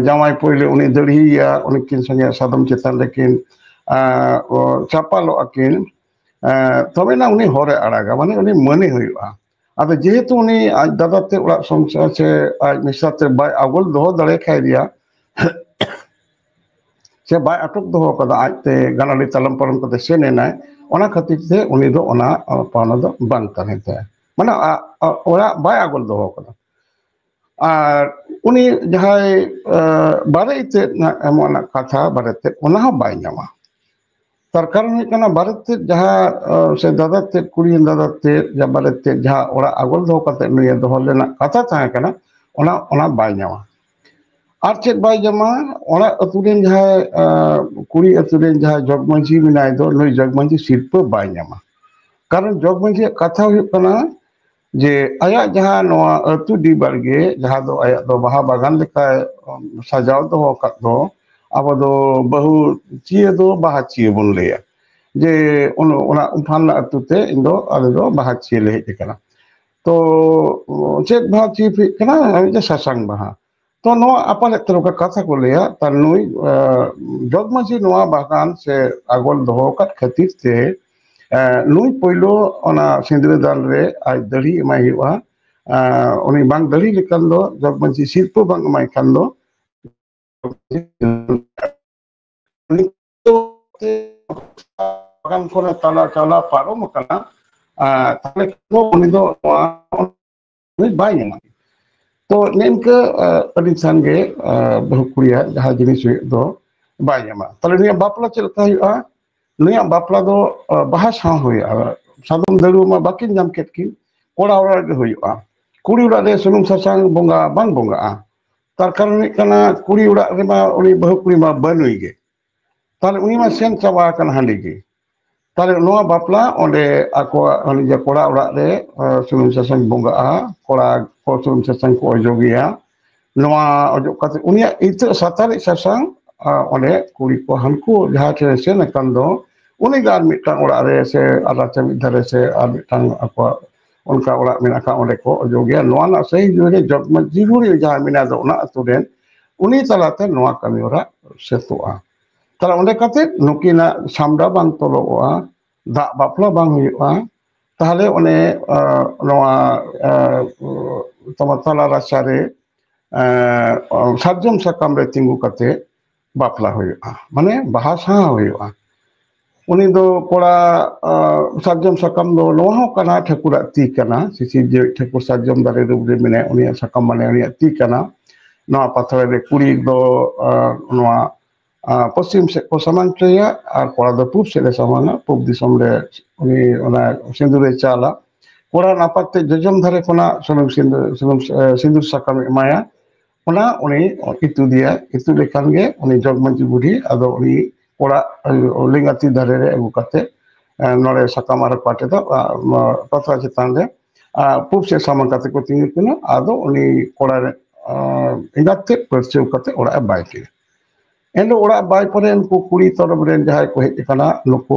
ᱡᱟᱶᱟᱭ ᱯᱳᱭᱞᱳ ᱩᱱᱤ ᱫᱟᱹᱲᱦᱤᱭᱟ, ᱩᱱᱠᱤᱱ ᱥᱚᱸᱜᱮ ᱥᱟᱫᱚᱢ ᱪᱮᱛᱟᱱ ᱨᱮᱠᱤᱱ ᱪᱟᱯᱟᱞᱚᱜᱼᱟ ᱠᱤᱱ, ᱛᱚᱵᱮᱱᱟ ᱩᱱᱤ ᱦᱚᱨᱮ ᱟᱲᱟᱜᱟ, ᱢᱟᱱᱮ ᱩᱱᱤ ᱢᱟᱹᱱᱮ ᱦᱩᱭᱩᱜᱼᱟ᱾ ᱟᱫᱚ ᱡᱮᱦᱮᱛᱩ ᱩᱱᱤ ᱟᱡ ᱫᱟᱫᱟ ᱛᱮ ᱚᱲᱟᱜ ᱥᱚᱝᱥᱟᱨ ᱥᱮ ᱟᱡ ᱢᱤᱥᱨᱟ ᱛᱮ ᱵᱟᱭ ᱟᱜᱚᱞ ᱫᱚᱦᱚ ᱫᱟᱲᱮ ᱠᱟᱭ ᱫᱮᱭᱟ, ᱥᱮ ᱵᱟᱭ ᱟᱴᱚᱠ ᱫᱚᱦᱚ ᱠᱟᱫᱟ, ᱟᱡᱛᱮ ᱜᱟᱱᱟᱰᱤ ᱛᱟᱞᱚᱢ ᱯᱟᱨᱚᱢ ᱠᱟᱛᱮ ᱥᱮᱱ ᱮᱱᱟᱭ, ᱚᱱᱟ ᱠᱷᱟᱹᱛᱤᱨ ᱛᱮ ᱩᱱᱤ ᱫᱚ ᱚᱱᱟ ᱯᱟᱣᱱᱟ ᱫᱚ ᱵᱟᱝ ᱛᱟᱦᱮᱸ ᱛᱟᱭᱟ, ᱢᱟᱱᱮ ᱚᱲᱟᱜ ᱵᱟᱭ ᱟᱜᱚᱞ ᱫᱚᱦᱚ ᱠᱟᱫᱟ᱾ ᱟᱨ ᱩᱱᱤ ᱡᱟᱦᱟᱸᱭ ᱵᱟᱨᱮ ᱤᱛᱟᱹ ᱮᱢᱚᱜ ᱨᱮᱱᱟᱜ ᱠᱟᱛᱷᱟ ᱵᱟᱨᱮ ᱛᱮ, ᱚᱱᱟ ᱦᱚᱸ ᱵᱟᱭ ᱧᱟᱢᱟ᱾ ᱛᱟᱨ ᱠᱟᱨᱚᱱ ᱦᱩᱭᱩᱜ ᱠᱟᱱᱟ, ᱵᱟᱨᱮ ᱛᱮ ᱡᱟᱦᱟᱸ ᱥᱮ ᱫᱟᱫᱟ ᱛᱮ, ᱠᱩᱲᱤ ᱫᱟᱫᱟ ᱛᱮ, ᱵᱟᱨᱮ ᱛᱮ ᱡᱟᱦᱟᱸ ᱚᱲᱟᱜ ᱟᱜᱚᱞ ᱫᱚᱦᱚ ᱠᱟᱛᱮ ᱱᱩᱭᱮ ᱫᱚᱦᱚ ᱞᱮᱱᱟᱜ ᱠᱟᱛᱷᱟ ᱛᱟᱦᱮᱸ ᱠᱟᱱᱟ, ᱚᱱᱟ ᱚᱱᱟ ᱵᱟᱭ ᱧᱟᱢᱟ᱾ ᱟᱨ ᱪᱮᱫ ᱵᱟᱭ ᱧᱟᱢᱟ? ᱚᱲᱟᱜ ᱟᱹᱛᱩ ᱨᱮᱱ ᱡᱟᱦᱟᱸᱭ ᱠᱩᱲᱤ ᱟᱹᱛᱩ ᱨᱮᱱ ᱡᱟᱦᱟᱸᱭ ᱡᱚᱜᱽ ᱢᱟᱹᱡᱷᱤ ᱢᱮᱱᱟᱭ ᱫᱚ, ᱱᱩᱭ ᱡᱚᱜᱽ ᱢᱟᱹᱡᱷᱤ ᱥᱤᱨᱯᱟᱹ ᱵᱟᱭ ᱧᱟᱢᱟ᱾ ᱠᱟᱨᱚᱱ ᱡᱚᱜᱽ ᱢᱟᱹᱡᱷᱤᱭᱟᱜ ᱠᱟᱛᱷᱟ ᱦᱩᱭᱩᱜ ᱠᱟᱱᱟ ᱡᱮ ᱟᱭᱟᱜ ᱡᱟᱦᱟᱸ ᱱᱚᱣᱟ ᱟᱹᱛᱩ ᱰᱤ ᱵᱟᱲᱜᱮ, ᱡᱟᱦᱟᱸ ᱫᱚ ᱟᱭᱟᱜ ᱫᱚ ᱵᱟᱦᱟ ᱵᱟᱜᱟᱱ ᱞᱮᱠᱟᱭ ᱥᱟᱡᱟᱣ ᱫᱚᱦᱚ ᱟᱠᱟᱫ ᱫᱚ, ᱟᱵᱚ ᱫᱚ ᱵᱟᱹᱦᱩ ᱪᱤᱭᱟᱹ ᱫᱚ ᱵᱟᱦᱟ ᱪᱤᱭᱟᱹ ᱵᱚᱱ ᱞᱟᱹᱭᱟ, ᱡᱮ ᱚᱱᱟ ᱩᱢᱯᱷᱟᱱ ᱟᱹᱛᱩ ᱛᱮ ᱤᱧ ᱫᱚ, ᱟᱞᱮ ᱫᱚ ᱵᱟᱦᱟ ᱪᱤᱭᱟᱹ ᱞᱮ ᱦᱮᱡ ᱟᱠᱟᱱᱟ᱾ ᱛᱚ ᱪᱮᱫ ᱵᱟᱦᱟ ᱪᱤᱯ ᱦᱩᱭᱩᱜ ᱠᱟᱱᱟ? ᱢᱤᱫᱴᱮᱱ ᱥᱟᱥᱟᱝ ᱵᱟᱦᱟ᱾ ᱛᱚ ᱱᱚᱣᱟ ᱟᱯᱟᱱ ᱮᱛᱨᱚ ᱠᱟᱛᱷᱟ ᱠᱚ ᱞᱟᱹᱭᱟ᱾ ᱛᱟᱨ ᱱᱩᱭ ᱡᱚᱜᱽ ᱢᱟᱹᱡᱷᱤ ᱱᱚᱣᱟ ᱵᱟᱜᱟᱱ ᱥᱮ ᱟᱜᱚᱞ ᱫᱚᱦᱚ ᱟᱠᱟᱫ ᱠᱷᱟᱹᱛᱤᱨ ᱛᱮ ᱱᱩᱭ ᱯᱳᱭᱞᱳ ᱚᱱᱟ ᱥᱤᱸᱫᱽᱨᱟᱹ ᱫᱟᱱ ᱨᱮ ᱟᱡ ᱫᱟᱲᱦᱤ ᱮᱢᱟᱭ ᱦᱩᱭᱩᱜᱼᱟ᱾ ᱩᱱᱤ ᱵᱟᱝ ᱫᱟᱲᱦᱤ ᱞᱮᱠᱷᱟᱱ ᱫᱚ, ᱡᱚᱜᱽ ᱢᱟᱹᱡᱷᱤ ᱥᱤᱨᱯᱟᱹ ᱵᱟᱝ ᱮᱢᱟᱭ ᱠᱷᱟᱱ ᱫᱚ, ᱵᱟᱜᱟᱱ ᱠᱷᱚᱱᱮ ᱛᱟᱞᱟ ᱪᱟᱞᱟ ᱯᱟᱨᱚᱢ ᱟᱠᱟᱱᱟ, ᱛᱟᱦᱞᱮ ᱠᱷᱟᱱ ᱫᱚ ᱩᱱᱤ ᱫᱚ ᱱᱚᱣᱟ ᱩᱱᱤ ᱵᱟᱭ ᱧᱟᱢᱟ᱾ ᱛᱚ ᱱᱤᱝᱠᱟᱹ ᱟᱹᱰᱤ ᱥᱟᱸᱜᱮ ᱵᱟᱹᱦᱩ ᱠᱩᱲᱤᱭᱟᱜ ᱡᱟᱦᱟᱸ ᱡᱤᱱᱤᱥ ᱦᱩᱭᱩᱜ ᱫᱚ ᱵᱟᱭ ᱧᱟᱢᱟ᱾ ᱛᱟᱦᱞᱮ ᱱᱩᱭᱟᱜ ᱵᱟᱯᱞᱟ ᱪᱮᱫ ᱞᱮᱠᱟ ᱦᱩᱭᱩᱜᱼᱟ? ᱱᱩᱭᱟᱜ ᱵᱟᱯᱞᱟ ᱫᱚ ᱵᱟᱦᱟ ᱥᱟᱶ ᱦᱩᱭᱩᱜᱼᱟ᱾ ᱥᱟᱫᱚᱢ ᱫᱟᱹᱲᱩᱣᱟᱹ ᱢᱟ ᱵᱟᱹᱠᱤᱱ ᱧᱟᱢ ᱠᱮᱫ ᱠᱤᱱ, ᱠᱚᱲᱟ ᱚᱲᱟᱜ ᱨᱮᱜᱮ ᱦᱩᱭᱩᱜᱼᱟ᱾ ᱠᱩᱲᱤ ᱚᱲᱟᱜ ᱨᱮ ᱥᱩᱱᱩᱢ ᱥᱟᱥᱟᱝ ᱵᱚᱸᱜᱟ ᱵᱟᱝ ᱵᱚᱸᱜᱟᱜᱼᱟ᱾ ᱛᱟᱨ ᱠᱟᱨᱚᱱ ᱦᱩᱭᱩᱜ ᱠᱟᱱᱟ, ᱠᱩᱲᱤ ᱚᱲᱟᱜ ᱨᱮᱢᱟ ᱩᱱᱤ ᱵᱟᱹᱦᱩ ᱠᱩᱲᱤ ᱢᱟ ᱵᱟᱹᱱᱩᱭ ᱜᱮ, ᱛᱟᱦᱞᱮ ᱩᱱᱤ ᱢᱟ ᱥᱮᱱ ᱪᱟᱵᱟ ᱟᱠᱟᱱ ᱦᱟᱺᱰᱤ ᱜᱮ᱾ ᱛᱟᱦᱞᱮ ᱱᱚᱣᱟ ᱵᱟᱯᱞᱟ ᱚᱸᱰᱮ ᱟᱠᱚᱣᱟᱜ ᱚᱱᱮ ᱡᱮ ᱠᱚᱲᱟ ᱚᱲᱟᱜ ᱨᱮ, ᱟ, ᱥᱩᱱᱩᱢ ᱥᱟᱥᱟᱝ ᱵᱚᱸᱜᱟᱜᱼᱟ, ᱠᱚᱲᱟ ᱠᱚ ᱥᱩᱱᱩᱢ ᱥᱟᱥᱟᱝ ᱠᱚ ᱚᱡᱚᱜᱮᱭᱟ᱾ ᱱᱚᱣᱟ ᱚᱡᱚᱜ ᱠᱟᱛᱮ ᱩᱱᱤᱭᱟᱜ ᱤᱛᱟᱹᱜ ᱥᱟᱛᱟᱨᱮᱡ ᱥᱟᱥᱟᱝ, ᱟ, ᱚᱸᱰᱮ ᱠᱩᱲᱤ ᱠᱚ ᱦᱟᱱᱠᱩ ᱡᱟᱦᱟᱸ ᱴᱷᱮᱱ ᱥᱮᱱ ᱟᱠᱟᱱ ᱫᱚ, ᱩᱱᱤ ᱜᱮ ᱟᱨ ᱢᱤᱫᱴᱟᱝ ᱚᱲᱟᱜ ᱨᱮ ᱥᱮ ᱟᱨ ᱨᱟᱪᱟ ᱢᱤᱫ ᱫᱷᱟᱨᱮ ᱥᱮ ᱟᱨ ᱢᱤᱫᱴᱟᱝ ᱟᱠᱚᱣᱟᱜ ᱚᱱᱠᱟ ᱚᱲᱟᱜ ᱢᱮᱱᱟᱜ ᱠᱷᱟᱱ ᱚᱸᱰᱮ ᱠᱚ ᱚᱡᱚᱜᱮᱭᱟ᱾ ᱱᱚᱣᱟ ᱨᱮᱱᱟᱜ ᱥᱟᱹᱦᱤ ᱡᱩᱦᱤ ᱨᱮ ᱡᱚᱜᱽ ᱢᱟᱹᱡᱷᱤ ᱵᱩᱲᱦᱤ ᱡᱟᱦᱟᱸ ᱢᱮᱱᱟᱭ ᱫᱚ ᱚᱱᱟ ᱟᱹᱛᱩ ᱨᱮᱱ, ᱩᱱᱤ ᱛᱟᱞᱟᱛᱮ ᱱᱚᱣᱟ ᱠᱟᱹᱢᱤ ᱦᱚᱨᱟ ᱥᱟᱹᱛᱚᱜᱼᱟ᱾ ᱛᱟᱦᱞᱮ ᱚᱸᱰᱮ ᱠᱟᱛᱮ ᱱᱩᱠᱤᱱᱟᱜ ᱥᱟᱢᱰᱟ ᱵᱟᱝ ᱛᱚᱞᱚᱜᱚᱜᱼᱟ, ᱫᱟᱜ ᱵᱟᱯᱞᱟ ᱵᱟᱝ ᱦᱩᱭᱩᱜᱼᱟ, ᱛᱟᱦᱞᱮ ᱚᱱᱮ, ᱟ, ᱱᱚᱣᱟ, ᱟ, ᱛᱟᱢᱟ ᱛᱟᱞᱟ ᱨᱟᱪᱟᱨᱮ, ᱟ, ᱥᱟᱨᱡᱚᱢ ᱥᱟᱠᱟᱢ ᱨᱮ ᱛᱤᱸᱜᱩ ᱠᱟᱛᱮ ᱵᱟᱯᱞᱟ ᱦᱩᱭᱩᱜᱼᱟ, ᱢᱟᱱᱮ ᱵᱟᱦᱟ ᱥᱟᱦᱟ ᱦᱩᱭᱩᱜᱼᱟ᱾ ᱩᱱᱤ ᱫᱚ ᱠᱚᱲᱟ, ᱟ, ᱥᱟᱨᱡᱚᱢ ᱥᱟᱠᱟᱢ ᱫᱚ ᱱᱚᱣᱟ ᱦᱚᱸ ᱠᱟᱱᱟ ᱴᱷᱟᱹᱠᱩᱨᱟᱜ ᱛᱤ ᱠᱟᱱᱟ, ᱥᱤᱥᱤᱨ ᱡᱟᱹᱣᱤᱡ ᱴᱷᱟᱹᱠᱩᱨ ᱥᱟᱨᱡᱚᱢ ᱫᱟᱨᱮ ᱨᱩᱯ ᱨᱮ ᱢᱮᱱᱟᱭᱟ, ᱩᱱᱤᱭᱟᱜ ᱥᱟᱠᱟᱢ ᱢᱟᱱᱮ ᱩᱱᱤᱭᱟᱜ ᱛᱤ ᱠᱟᱱᱟ᱾ ᱱᱚᱣᱟ ᱯᱟᱛᱷᱟᱲ ᱨᱮ ᱠᱩᱲᱤ ᱫᱚ, ᱟ, ᱱᱚᱣᱟ ᱟ, ᱯᱚᱥᱪᱤᱢ ᱥᱮᱫ ᱠᱚ ᱥᱟᱢᱟᱝ ᱦᱚᱪᱚᱭᱟ ᱟᱨ ᱠᱚᱲᱟ ᱫᱚ ᱯᱩᱵ ᱥᱮᱫ ᱮ ᱥᱟᱢᱟᱝᱟ, ᱯᱩᱵ ᱫᱤᱥᱚᱢ ᱨᱮ ᱩᱱᱤ ᱚᱱᱟ ᱥᱤᱸᱫᱩᱨᱮ ᱪᱟᱞᱟ᱾ ᱠᱚᱲᱟ ᱱᱟᱯᱟᱛ ᱛᱮ ᱡᱚᱡᱚᱢ ᱫᱷᱟᱨᱮ ᱠᱷᱚᱱᱟᱜ ᱥᱩᱱᱩᱢ ᱥᱤᱸᱫᱩᱨ, ᱥᱩᱱᱩᱢ, ᱮ, ᱥᱤᱸᱫᱩᱨ ᱥᱟᱠᱟᱢᱮ ᱮᱢᱟᱭᱟ, ᱚᱱᱟ ᱩᱱᱤ ᱤᱛᱩᱫᱮᱭᱟ᱾ ᱤᱛᱩᱫ ᱞᱮᱠᱷᱟᱱ ᱜᱮ ᱩᱱᱤ ᱡᱚᱜᱽ ᱢᱟᱹᱡᱷᱤ ᱵᱩᱰᱷᱤ ᱟᱫᱚ ᱩᱱᱤ ᱠᱚᱲᱟ, ᱮ, ᱞᱮᱸᱜᱟ ᱛᱤ ᱫᱷᱟᱨᱮ ᱨᱮ ᱟᱹᱜᱩ ᱠᱟᱛᱮ, ᱮ, ᱱᱚᱰᱮ ᱥᱟᱠᱟᱢ ᱟᱨ ᱯᱟᱴᱮ ᱫᱚ, ᱟ, ᱱᱚᱣᱟ ᱯᱟᱛᱲᱟ ᱪᱮᱛᱟᱱ ᱨᱮ, ᱟ, ᱯᱩᱵ ᱥᱮᱫ ᱥᱟᱢᱟᱝ ᱠᱟᱛᱮ ᱠᱚ ᱛᱤᱸᱜᱩ ᱠᱤᱱᱟ᱾ ᱟᱫᱚ ᱩᱱᱤ ᱠᱚᱲᱟ ᱨᱮ, ᱟ, ᱮᱸᱜᱟᱛ ᱛᱮᱫ ᱯᱟᱹᱨᱪᱟᱹᱣ ᱠᱟᱛᱮ ᱚᱲᱟᱜ ᱮ ᱵᱟᱭ ᱠᱮᱫᱟ᱾ ᱮᱱᱦᱤᱞᱳᱜ ᱚᱲᱟᱜ ᱵᱟᱭ ᱯᱚᱨᱮ ᱩᱱᱠᱩ ᱠᱩᱲᱤ ᱛᱚᱨᱚᱯ ᱨᱮᱱ ᱡᱟᱦᱟᱸᱭ ᱠᱚ ᱦᱮᱡ ᱟᱠᱟᱱᱟ, ᱱᱩᱠᱩ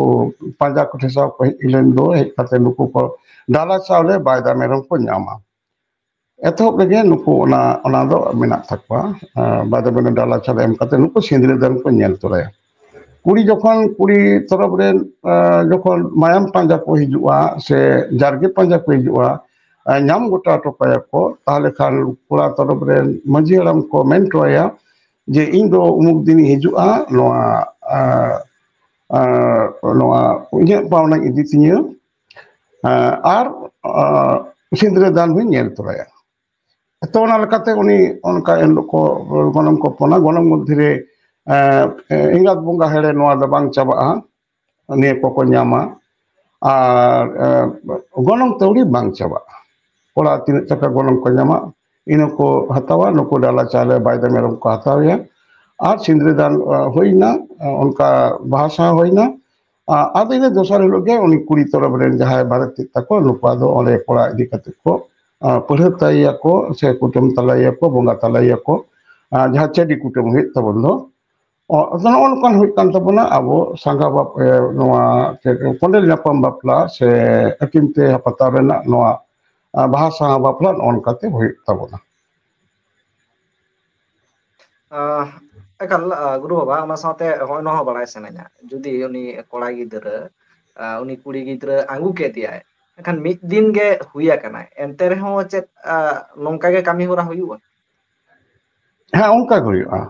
ᱯᱟᱸᱡᱟ ᱠᱚ ᱴᱷᱮᱥᱟᱣ ᱠᱚ ᱦᱮᱡ ᱞᱮᱱ ᱫᱚ, ᱦᱮᱡ ᱠᱟᱛᱮ ᱱᱩᱠᱩ ᱠᱚ ᱰᱟᱞᱟ ᱪᱟᱣᱞᱮ ᱵᱟᱭᱫᱟ ᱢᱮᱨᱚᱢ ᱠᱚ ᱧᱟᱢᱟ᱾ ᱮᱛᱚᱦᱚᱵ ᱨᱮᱜᱮ ᱱᱩᱠᱩ ᱚᱱᱟ, ᱚᱱᱟ ᱫᱚ ᱢᱮᱱᱟᱜ ᱛᱟᱠᱚᱣᱟ, ᱮᱸ, ᱵᱟᱭᱫᱟ ᱢᱮᱨᱚᱢ ᱰᱟᱞᱟ ᱪᱟᱣᱞᱮ ᱮᱢ ᱠᱟᱛᱮ ᱱᱩᱠᱩ ᱥᱤᱸᱫᱽᱨᱟᱹ ᱫᱟᱱ ᱠᱚ ᱧᱮᱞ ᱛᱚᱨᱟᱭᱟ᱾ ᱠᱩᱲᱤ ᱡᱚᱠᱷᱚᱱ, ᱠᱩᱲᱤ ᱛᱚᱨᱚᱯ ᱨᱮᱱ, ᱮᱸ, ᱡᱚᱠᱷᱚᱱ ᱢᱟᱭᱟᱢ ᱯᱟᱸᱡᱟ ᱠᱚ ᱦᱤᱡᱩᱜᱼᱟ ᱥᱮ ᱡᱟᱨᱜᱮ ᱯᱟᱸᱡᱟ ᱠᱚ ᱦᱤᱡᱩᱜᱼᱟ, ᱮᱸ, ᱧᱟᱢ ᱜᱚᱴᱟ ᱦᱚᱴᱚ ᱠᱟᱭᱟ ᱠᱚ, ᱛᱟᱦᱚᱞᱮ ᱠᱷᱟᱱ ᱠᱚᱲᱟ ᱛᱚᱨᱚᱯ ᱨᱮᱱ ᱢᱟᱹᱡᱷᱤ ᱦᱟᱲᱟᱢ ᱠᱚ ᱢᱮᱱ ᱦᱚᱴᱚ ᱟᱭᱟ ᱡᱮ, "ᱤᱧ ᱫᱚ ᱩᱢᱩᱠ ᱫᱤᱱᱤᱧ ᱦᱤᱡᱩᱜᱼᱟ, ᱱᱚᱣᱟ, ᱮᱸ, ᱮᱸ, ᱱᱚᱣᱟ ᱤᱧᱟᱹᱜ ᱯᱟᱣᱱᱟᱧ ᱤᱫᱤ ᱛᱤᱧᱟᱹ, ᱮᱸ, ᱟᱨ, ᱮᱸ, ᱥᱤᱸᱫᱽᱨᱟᱹ ᱫᱟᱱ ᱦᱚᱸᱧ ᱧᱮᱞ ᱛᱚᱨᱟᱭᱟ᱾" ᱛᱚ ᱚᱱᱟ ᱞᱮᱠᱟᱛᱮ ᱩᱱᱤ ᱚᱱᱠᱟ ᱮᱱᱦᱤᱞᱳᱜ ᱠᱚ ᱜᱚᱱᱚᱝ ᱠᱚ ᱚᱯᱚᱱᱟ᱾ ᱜᱚᱱᱚᱝ ᱢᱚᱫᱽᱫᱷᱮ ᱨᱮ, ᱮᱸ, ᱮᱸᱜᱟᱛ ᱵᱚᱸᱜᱟ ᱦᱮᱲᱮ ᱱᱚᱣᱟ ᱫᱚ ᱵᱟᱝ ᱪᱟᱵᱟᱜᱼᱟ, ᱱᱤᱭᱟᱹ ᱠᱚᱠᱚ ᱧᱟᱢᱟ᱾ ᱟᱨ, ᱮᱸ, ᱜᱚᱱᱚᱝ ᱛᱟᱹᱣᱲᱤ ᱵᱟᱝ ᱪᱟᱵᱟᱜᱼᱟ᱾ ᱠᱚᱲᱟ ᱛᱤᱱᱟᱹᱜ ᱴᱟᱠᱟ ᱜᱚᱱᱚᱝ ᱠᱚ ᱧᱟᱢᱟ, ᱤᱱᱟᱹ ᱠᱚ ᱦᱟᱛᱟᱣᱟ, ᱱᱩᱠᱩ ᱰᱟᱞᱟ ᱪᱟᱣᱞᱮ ᱵᱟᱭᱫᱟ ᱢᱮᱨᱚᱢ ᱠᱚ ᱦᱟᱛᱟᱣᱮᱭᱟ᱾ ᱟᱨ ᱥᱤᱸᱫᱽᱨᱟᱹ ᱫᱟᱱ, ᱮᱸ, ᱦᱩᱭᱱᱟ, ᱮᱸ, ᱚᱱᱠᱟ ᱵᱟᱦᱟ ᱥᱟᱶ ᱦᱩᱭᱱᱟ᱾ ᱟᱫᱚ ᱤᱱᱟᱹ ᱫᱚᱥᱟᱨ ᱦᱤᱞᱳᱜ ᱜᱮ ᱩᱱᱤ ᱠᱩᱲᱤ ᱛᱚᱨᱚᱯ ᱨᱮᱱ ᱡᱟᱦᱟᱸᱭ ᱵᱟᱨᱮᱛ ᱛᱮᱫ ᱛᱟᱠᱚ, ᱱᱩᱠᱩ ᱟᱫᱚ ᱚᱸᱰᱮ ᱠᱚᱲᱟ ᱤᱫᱤ ᱠᱟᱛᱮ ᱠᱚ ᱯᱟᱹᱲᱦᱟᱹ ᱛᱟᱭᱟᱠᱚ ᱥᱮ ᱠᱩᱴᱟᱹᱢ ᱛᱟᱞᱟᱭᱟᱠᱚ, ᱵᱚᱸᱜᱟ ᱛᱟᱞᱟᱭᱟᱠᱚ, ᱡᱟᱦᱟᱸ ᱪᱟᱹᱰᱤ ᱠᱩᱴᱟᱹᱢ ᱦᱩᱭᱩᱜ ᱛᱟᱵᱚᱱ ᱫᱚ᱾ ᱱᱚᱜᱼᱚ ᱱᱚᱝᱠᱟᱱ ᱦᱩᱭᱩᱜ ᱠᱟᱱ ᱛᱟᱵᱚᱱᱟ ᱟᱵᱚ ᱥᱟᱸᱜᱟ ᱵᱟᱯ-, ᱱᱚᱣᱟ ᱪᱮᱫ, ᱠᱚᱸᱰᱮᱞ ᱧᱟᱯᱟᱢ ᱵᱟᱯᱞᱟ ᱥᱮ ᱟᱹᱠᱤᱱ ᱛᱮ ᱦᱟᱯᱟᱛᱟᱣ ᱨᱮᱱᱟᱜ ᱱᱚᱣᱟ ᱵᱟᱦᱟ ᱥᱟᱸᱜᱟ ᱵᱟᱯᱞᱟ ᱱᱚᱜᱼᱚ ᱱᱚᱝᱠᱟᱛᱮ ᱦᱩᱭᱩᱜ ᱛᱟᱵᱚᱱᱟ᱾ ᱮᱠᱟᱞ, ᱜᱩᱨᱩ ᱵᱟᱵᱟ, ᱚᱱᱟ ᱥᱟᱶᱛᱮ ᱦᱚᱸᱜᱼᱚᱭ ᱱᱚᱣᱟ ᱦᱚᱸ ᱵᱟᱲᱟᱭ ᱥᱟᱱᱟᱧᱟ, ᱡᱩᱫᱤ ᱩᱱᱤ ᱠᱚᱲᱟ ᱜᱤᱫᱽᱨᱟᱹ ᱩᱱᱤ ᱠᱩᱲᱤ ᱜᱤᱫᱽᱨᱟᱹ ᱟᱹᱜᱩ ᱠᱮᱫᱮᱭᱟᱭ, ᱮᱱᱠᱷᱟᱱ ᱢᱤᱫ ᱫᱤᱱ ᱜᱮ ᱦᱩᱭ ᱟᱠᱟᱱᱟᱭ, ᱮᱱᱛᱮ ᱨᱮᱦᱚᱸ ᱪᱮᱫ ᱱᱚᱝᱠᱟ ᱜᱮ ᱠᱟᱹᱢᱤ ᱦᱚᱨᱟ ᱦᱩᱭᱩᱜᱼᱟ? ᱦᱮᱸ, ᱚᱱᱠᱟ ᱜᱮ ᱦᱩᱭᱩᱜᱼᱟ᱾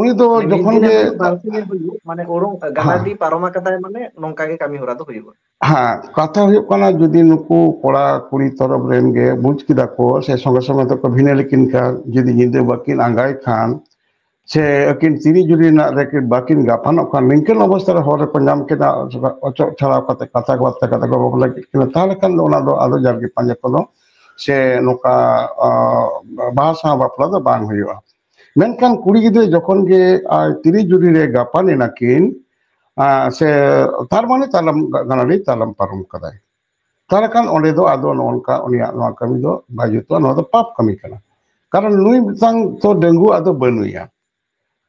ᱩᱱᱤ ᱫᱚ ᱢᱟᱱᱮ ᱢᱤᱫ ᱡᱚᱠᱷᱚᱱ ᱫᱤᱱᱮ ᱜᱮ ᱦᱩᱭᱩᱜ, ᱵᱟᱨ ᱥᱤᱧᱮ ᱦᱩᱭᱩᱜ, ᱢᱟᱱᱮ ᱳᱨᱳᱝ ᱦᱮᱸ᱾ ᱜᱟᱱᱟᱰᱤ ᱯᱟᱨᱚᱢ ᱟᱠᱟᱫᱟᱭ, ᱢᱟᱱᱮ ᱱᱚᱝᱠᱟ ᱜᱮ ᱠᱟᱹᱢᱤ ᱦᱚᱨᱟ ᱫᱚ ᱦᱩᱭᱩᱜᱼᱟ᱾ ᱦᱮᱸ, ᱠᱟᱛᱷᱟ ᱦᱩᱭᱩᱜ ᱠᱟᱱᱟ, ᱡᱩᱫᱤ ᱱᱩᱠᱩ ᱠᱚᱲᱟ ᱠᱩᱲᱤ ᱛᱚᱨᱚᱯ ᱨᱮᱱ ᱜᱮ ᱵᱩᱡᱽ ᱠᱮᱫᱟ ᱠᱚ ᱥᱮ ᱥᱚᱸᱜᱮ ᱥᱚᱸᱜᱮ ᱛᱮᱠᱚ ᱵᱷᱤᱱᱟᱹ ᱞᱮᱠᱤᱱ ᱠᱷᱟᱱ, ᱡᱩᱫᱤ ᱧᱤᱫᱟᱹ ᱵᱟᱹᱠᱤᱱ ᱟᱸᱜᱟᱭ ᱠᱷᱟᱱ, ᱥᱮ ᱟᱹᱠᱤᱱ ᱛᱤᱨᱤ ᱡᱩᱨᱤ ᱨᱮᱱᱟᱜ ᱨᱮ ᱵᱟᱹᱠᱤᱱ ᱜᱟᱯᱟᱱᱚᱜ ᱠᱷᱟᱱ, ᱱᱤᱝᱠᱟᱹᱱ ᱚᱵᱚᱥᱛᱷᱟ ᱨᱮ ᱦᱚᱨ ᱨᱮᱠᱚ ᱧᱟᱢ ᱠᱮᱫᱟ, ᱚᱪᱚᱜ ᱪᱷᱟᱲᱟᱣ ᱠᱟᱛᱮ ᱠᱟᱛᱷᱟ ᱵᱟᱨᱛᱟ ᱠᱟᱛᱮ ᱠᱚ ᱵᱟᱯᱞᱟ ᱠᱮᱫ ᱠᱤᱱᱟ, ᱛᱟᱦᱚᱞᱮ ᱠᱷᱟᱱ ᱫᱚ ᱚᱱᱟ ᱫᱚ ᱟᱫᱚ ᱡᱟᱨᱜᱮ ᱯᱟᱸᱡᱟ ᱠᱚᱫᱚ ᱥᱮ ᱱᱚᱝᱠᱟ, ᱟ, ᱵᱟᱦᱟ ᱥᱟᱶ ᱵᱟᱯᱞᱟ ᱫᱚ ᱵᱟᱝ ᱦᱩᱭᱩᱜᱼᱟ᱾ ᱢᱮᱱᱠᱷᱟᱱ ᱠᱩᱲᱤ ᱜᱤᱫᱽᱨᱟᱹ ᱡᱚᱠᱷᱚᱱ ᱜᱮ ᱟᱡ ᱛᱤᱨᱤ ᱡᱩᱨᱤ ᱨᱮ ᱜᱟᱯᱟᱱ ᱮᱱᱟ ᱠᱤᱱ, ᱟ, ᱥᱮ ᱛᱟᱨ ᱢᱟᱱᱮ ᱛᱟᱞᱟᱢ, ᱜᱟᱱᱟᱰᱤ ᱛᱟᱞᱟᱢ ᱯᱟᱨᱚᱢ ᱠᱟᱫᱟᱭ, ᱛᱟᱦᱞᱮ ᱠᱷᱟᱱ ᱚᱸᱰᱮ ᱫᱚ ᱟᱫᱚ ᱱᱚᱜᱼᱚ ᱱᱚᱝᱠᱟ ᱩᱱᱤᱭᱟᱜ ᱱᱚᱣᱟ ᱠᱟᱹᱢᱤ ᱫᱚ ᱵᱟᱭ ᱡᱩᱛᱩᱜᱼᱟ, ᱱᱚᱣᱟ ᱫᱚ ᱯᱟᱯ ᱠᱟᱹᱢᱤ ᱠᱟᱱᱟ᱾ ᱠᱟᱨᱚᱱ ᱱᱩᱭ ᱢᱤᱫᱴᱟᱝ ᱛᱚ ᱰᱟᱺᱜᱩᱣᱟᱹ ᱟᱫᱚ ᱵᱟᱹᱱᱩᱭᱟ᱾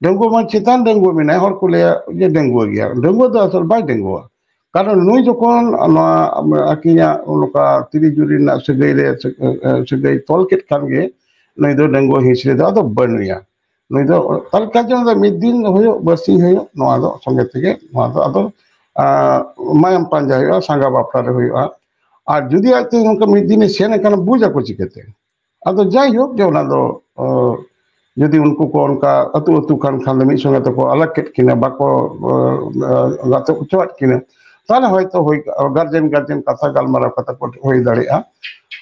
ᱰᱟᱺᱜᱩᱣᱟᱹ ᱢᱟ ᱪᱮᱛᱟᱱ ᱰᱟᱺᱜᱩᱣᱟᱹ ᱢᱮᱱᱟᱭ, ᱦᱚᱲ ᱠᱚ ᱞᱟᱹᱭᱟ ᱡᱮ ᱰᱟᱺᱜᱩᱣᱟᱹ ᱜᱮᱭᱟ, ᱰᱟᱺᱜᱩᱣᱟᱹ ᱫᱚ ᱟᱥᱚᱞ ᱵᱟᱭ ᱰᱟᱺᱜᱩᱣᱟ᱾ ᱠᱟᱨᱚᱱ ᱱᱩᱭ ᱡᱚᱠᱷᱚᱱ ᱱᱚᱣᱟ ᱟᱹᱠᱤᱱᱟᱜ ᱱᱚᱝᱠᱟ ᱛᱤᱨᱤ ᱡᱩᱨᱤ ᱨᱮᱱᱟᱜ ᱥᱟᱹᱜᱟᱹᱭ ᱨᱮ, ᱥᱟᱹᱜᱟᱹᱭ ᱛᱚᱞ ᱠᱮᱫ ᱠᱷᱟᱱ ᱜᱮ, ᱱᱩᱭ ᱫᱚ ᱰᱟᱺᱜᱩᱣᱟᱹ ᱦᱤᱸᱥ ᱨᱮᱫᱚ ᱟᱫᱚ ᱵᱟᱹᱱᱩᱭᱟ᱾ ᱱᱩᱭ ᱫᱚ ᱛᱟᱦᱞᱮ ᱠᱟᱡᱮ ᱚᱱᱟ ᱫᱚ ᱢᱤᱫ ᱫᱤᱱ ᱦᱩᱭᱩᱜ, ᱵᱟᱨᱥᱤᱧ ᱦᱩᱭᱩᱜ, ᱱᱚᱣᱟ ᱫᱚ ᱥᱚᱸᱜᱮ ᱛᱮᱜᱮ ᱱᱚᱣᱟ ᱫᱚ ᱟᱫᱚ, ᱟ, ᱢᱟᱭᱟᱢ ᱯᱟᱸᱡᱟ ᱦᱩᱭᱩᱜᱼᱟ, ᱥᱟᱸᱜᱟ ᱵᱟᱯᱞᱟ ᱨᱮ ᱦᱩᱭᱩᱜᱼᱟ᱾ ᱟᱨ ᱡᱩᱫᱤ ᱟᱡᱛᱮ ᱱᱚᱝᱠᱟ ᱢᱤᱫ ᱫᱤᱱᱮ ᱥᱮᱱ ᱟᱠᱟᱱᱟ, ᱵᱩᱡᱽ ᱟᱠᱚ ᱪᱤᱠᱟᱹᱛᱮ? ᱟᱫᱚ ᱡᱟᱭᱦᱳᱠ, ᱡᱮ ᱚᱱᱟ ᱫᱚ, ᱚ, ᱡᱩᱫᱤ ᱩᱱᱠᱩ ᱠᱚ ᱚᱱᱠᱟ ᱟᱹᱛᱩ ᱟᱹᱛᱩ ᱠᱷᱟᱱ, ᱠᱷᱟᱱ ᱫᱚ ᱢᱤᱫ ᱥᱚᱸᱜᱮ ᱛᱮᱠᱚ ᱟᱞᱟᱜ ᱠᱮᱫ ᱠᱤᱱᱟ, ᱵᱟᱠᱚ, ᱚ, ᱚ, ᱜᱟᱛᱮ ᱦᱚᱪᱚᱣᱟᱫ ᱠᱤᱱᱟ, ᱛᱟᱦᱞᱮ ᱦᱚᱭᱛᱚ ᱦᱩᱭ, ᱜᱟᱨᱡᱮᱱ, ᱜᱟᱨᱡᱮᱱ ᱠᱟᱛᱷᱟ ᱜᱟᱞᱢᱟᱨᱟᱣ ᱠᱟᱛᱮ ᱠᱚ ᱦᱩᱭ ᱫᱟᱲᱮᱭᱟᱜᱼᱟ᱾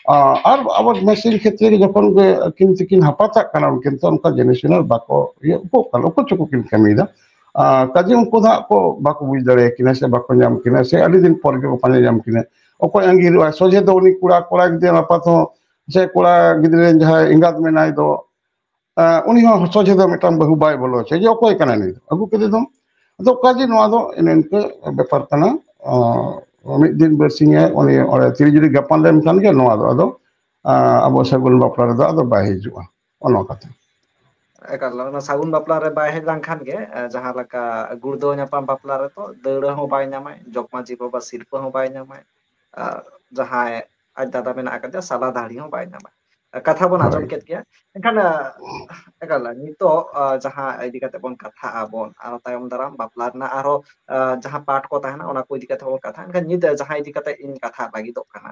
ᱟ, ᱟᱨ ᱟᱵᱚ ᱢᱮᱥᱤᱱ ᱠᱷᱮᱛᱨᱮ ᱨᱮ ᱡᱚᱠᱷᱚᱱ ᱜᱮ ᱟᱹᱠᱤᱱ ᱛᱮᱠᱤᱱ ᱦᱟᱯᱟᱛᱟᱜ ᱠᱟᱱᱟ, ᱩᱱᱠᱤᱱ ᱛᱚ ᱚᱱᱠᱟ ᱡᱮᱱᱟᱨᱮᱥᱚᱱᱟᱞ ᱵᱟᱠᱚ ᱤᱭᱟᱹ, ᱩᱠᱩᱜ ᱠᱟᱱᱟ, ᱩᱠᱩ ᱪᱩᱠᱩ ᱠᱤᱱ ᱠᱟᱹᱢᱤᱭᱮᱫᱟ᱾ ᱟ, ᱠᱟᱡᱮ ᱩᱱᱠᱩ ᱫᱚ ᱦᱟᱸᱜ ᱠᱚ ᱵᱟᱠᱚ ᱵᱩᱡᱽ ᱫᱟᱲᱮᱭᱟᱠᱤᱱᱟ ᱥᱮ ᱵᱟᱠᱚ ᱧᱟᱢ ᱠᱤᱱᱟ ᱥᱮ ᱟᱹᱰᱤ ᱫᱤᱱ ᱯᱚᱨ ᱜᱮᱠᱚ ᱯᱟᱸᱡᱟ ᱧᱟᱢ ᱠᱤᱱᱟ᱾ ᱚᱠᱚᱭ ᱟᱸᱜᱤᱨᱚᱜᱼᱟ? ᱥᱚᱡᱷᱮ ᱫᱚ ᱩᱱᱤ ᱠᱚᱲᱟ, ᱠᱚᱲᱟ ᱜᱤᱫᱽᱨᱟᱹ ᱟᱯᱟᱛ ᱦᱚᱸ ᱥᱮ ᱠᱚᱲᱟ ᱜᱤᱫᱽᱨᱟᱹ ᱨᱮᱱ ᱡᱟᱦᱟᱸᱭ ᱮᱸᱜᱟᱛ ᱢᱮᱱᱟᱭ ᱫᱚ, ᱟ, ᱩᱱᱤ ᱦᱚᱸ ᱥᱚᱡᱷᱮ ᱫᱚ ᱢᱤᱫᱴᱟᱝ ᱵᱟᱹᱦᱩ ᱵᱟᱭ ᱵᱚᱞᱚ ᱦᱚᱪᱚᱭᱟ ᱡᱮ ᱚᱠᱚᱭ ᱠᱟᱱᱟᱭ ᱱᱩᱭ ᱫᱚ, ᱟᱹᱜᱩ ᱠᱮᱫᱮ ᱫᱚᱢ᱾ ᱟᱫᱚ ᱚᱱᱠᱟ ᱜᱮ ᱱᱚᱣᱟ ᱫᱚ ᱮᱱᱮ ᱤᱱᱠᱟᱹ ᱵᱮᱯᱟᱨ ᱠᱟᱱᱟ᱾ ᱟᱸ, ᱢᱤᱫ ᱫᱤᱱ ᱵᱟᱨᱥᱤᱧ ᱮ ᱩᱱᱤ ᱚᱸᱰᱮ ᱛᱤᱨᱤ ᱡᱩᱨᱤ ᱜᱟᱯᱟᱱ ᱞᱮᱱᱠᱷᱟᱱ ᱜᱮ ᱱᱚᱣᱟ ᱫᱚ ᱟᱫᱚ, ᱟᱸ, ᱟᱵᱚ ᱥᱟᱹᱜᱩᱱ ᱵᱟᱯᱞᱟ ᱨᱮᱫᱚ ᱟᱫᱚ ᱵᱟᱭ ᱦᱤᱡᱩᱜᱼᱟ, ᱚᱱᱟ ᱠᱟᱛᱷᱟ᱾ ᱮᱠᱟᱞ, ᱚᱱᱟ ᱥᱟᱹᱜᱩᱱ ᱵᱟᱯᱞᱟ ᱨᱮ ᱵᱟᱭ ᱦᱮᱡ ᱞᱮᱱᱠᱷᱟᱱ ᱜᱮ, ᱮ, ᱡᱟᱦᱟᱸ ᱞᱮᱠᱟ ᱜᱩᱲᱫᱟᱹᱣ ᱧᱟᱯᱟᱢ ᱵᱟᱯᱞᱟ ᱨᱮᱫᱚ ᱫᱟᱹᱣᱲᱟᱹ ᱦᱚᱸ ᱵᱟᱭ ᱧᱟᱢᱟᱭ, ᱡᱚᱜᱽ ᱢᱟᱹᱡᱷᱤ ᱵᱟᱵᱟ ᱥᱤᱨᱯᱟᱹ ᱦᱚᱸ ᱵᱟᱭ ᱧᱟᱢᱟᱭ, ᱟᱨ ᱡᱟᱦᱟᱸᱭ ᱟᱡ ᱫᱟᱫᱟ ᱢᱮᱱᱟᱜ ᱟᱠᱟᱫᱮᱭᱟ ᱥᱟᱞᱟ ᱫᱟᱲᱦᱤ ᱦᱚᱸ ᱵᱟᱭ ᱧᱟᱢᱟ᱾ ᱠᱟᱛᱷᱟ ᱵᱚᱱ ᱟᱸᱡᱚᱢ ᱦᱳᱭ᱾ ᱠᱮᱫ ᱜᱮᱭᱟ, ᱮᱱᱠᱷᱟᱱ, ᱮ, ᱮᱠᱟᱞ ᱱᱤᱛᱚᱜ, ᱮ, ᱡᱟᱦᱟᱸ ᱤᱫᱤ ᱠᱟᱛᱮ ᱵᱚᱱ ᱠᱟᱛᱷᱟᱜ ᱟᱵᱚᱱ, ᱟᱨ ᱛᱟᱭᱚᱢ ᱫᱟᱨᱟᱢ ᱵᱟᱯᱞᱟ ᱨᱮᱱᱟᱜ ᱟᱨᱦᱚᱸ, ᱮ, ᱡᱟᱦᱟᱸ ᱯᱟᱴ ᱠᱚ ᱛᱟᱦᱮᱱᱟ ᱚᱱᱟ ᱠᱚ ᱤᱫᱤ ᱠᱟᱛᱮ ᱵᱚᱱ ᱠᱟᱛᱷᱟᱜᱼᱟ, ᱮᱱᱠᱷᱟᱱ ᱱᱤᱛ ᱡᱟᱦᱟᱸ ᱤᱫᱤ ᱠᱟᱛᱮ ᱤᱧ ᱠᱟᱛᱷᱟ ᱞᱟᱹᱜᱤᱫᱚᱜ ᱠᱟᱱᱟ,